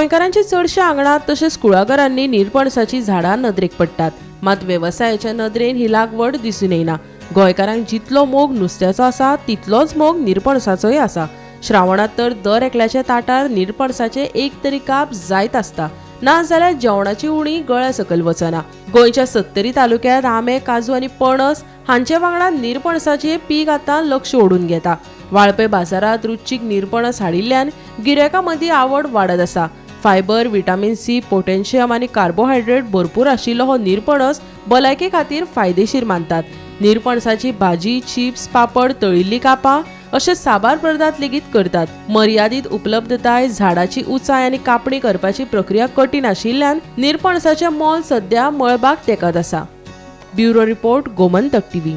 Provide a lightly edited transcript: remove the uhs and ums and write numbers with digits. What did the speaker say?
गोंयकारांच्या चडश्या आंगणांत तशेंच कुळागरांनी निरपणसाचीं झाडां नदरेक पडटात. मात वेवसायाच्या नदरेन ही लागवड दिसून येना. गोंयकारांक जितलो मोग नुस्त्याचो आसा तितलोच मोग निरपणसाचोय आसा. श्रावणांत तर दर एकल्याच्या ताटार निरपणसाचे एक तरी काप जायत आसता, ना जाल्यार जेवणाची उणी गळ्या सकयल वचना. गोंयच्या सत्तरी तालुक्यांत आंबे, काजू आनी पणस हांचे वांगडा निरपणसाचें पीक आतां लक्ष ओडून घेता. वाळपे बाजारांत रुचीक निरपणस हाडिल्ल्यान गिरायकां मदीं आवड वाडत आसा. फायबर, विटामीन सी, पोटॅशियम आनी कार्बोहायड्रेट भरपूर आशिल्लो हो निरपणस भलायके खातीर फायदेशीर मानतात. निरपणसाची भाजी, चिप्स, पापड, तळिल्ली कापां अशे साबार पदार्थ लेगीत करतात. मर्यादीत उपलब्धताय, झाडाची उंचाय आनी कापणी करपाची प्रक्रिया कठीण आशिल्ल्यान निरपणसाचें मोल सध्या मळबाक तेंकत आसा. Bureau report, Gomantak TV.